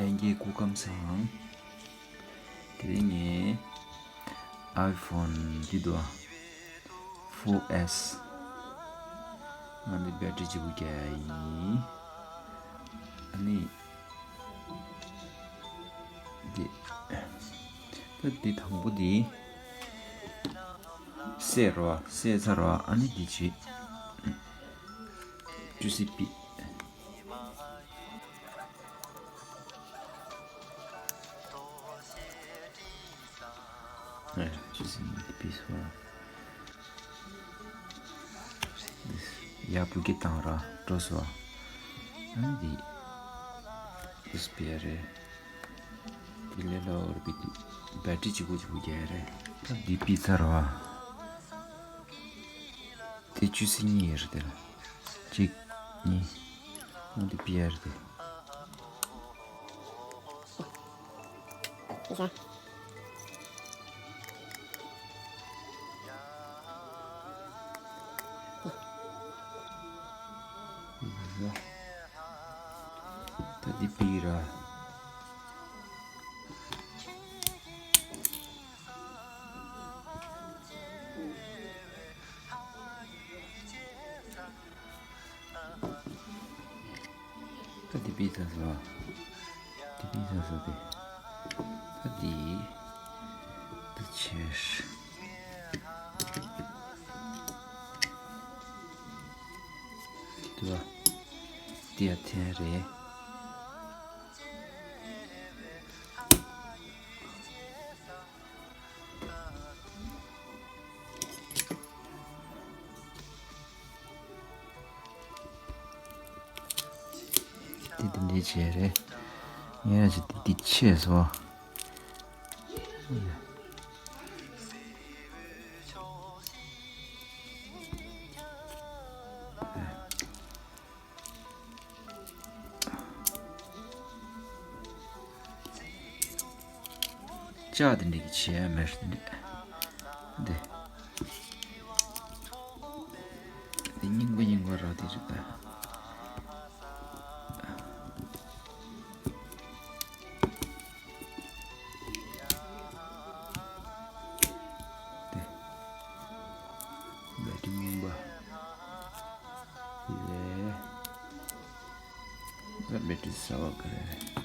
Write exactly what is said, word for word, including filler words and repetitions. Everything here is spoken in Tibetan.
ལྷན་རྒྱས་སྐུ་ཁམས་བཟང་། དེ་རིང་ངས་ཨའི་ཕོན་འདི་དུ་ཕོར་ཨེས་ང་འདི་བེ་ཊི་རི་གཅིག་པུ་རྒྱག་ཡ་ཡིན། ཨ་ནི་འདི་ད་འདི་དང་པོ་འདི་བསད་རོ། བསད་ཚར་རོ། ཨ་ནི་འདི་བྱེད། ཅུ་སི་པི། ཨ། ཅུ་སི་པི་སོ། ཡ་བུ་གི་བཏང་ར་འགྲོ་སོ། ཨ་ནི་འདི་ཡུ་ཨེས་བི་རེད། དེ་ལས་ལོ་བར་གི་བེ་ཊི་རི་གཅིག་པུ་གཅིག་པུ་རྒྱག་རེད། ད་འདི་པི་ཚར་བ། དེ་ཅུ་སི་གཉིས་ཡོད་རེད་དེ་ལ། གཅིག་གཉིས། ཨ་འདི་པི་ཡར་དེ། ད་འདི་པི་ར། ད་འདི་པི་ཚར་སོང་། འདི་པི་ཚར་སོང་སྟེ། ད་འདི་འདི་ཆེ། འདི་བ། འདི་ཡ་འཐེན་རེད། དེ་དེ་འདྲའི་བྱས་རེད། ངས་ར་ཅིག་དེ་དེ་ཆེ་སོ། ལྕགས་དེ་འདྲ་གི་བྱས་མེད་རེད་དེ་འདྲ། འདི། འདི་རྙིང་པ་རྙིང་པ་ར་དེ་རེད་ད། འདི། བེ་ཊི་རྙིང་པ། ལས། ད་བེ་ཊི་གསར་པ་ག་རེ་རེད།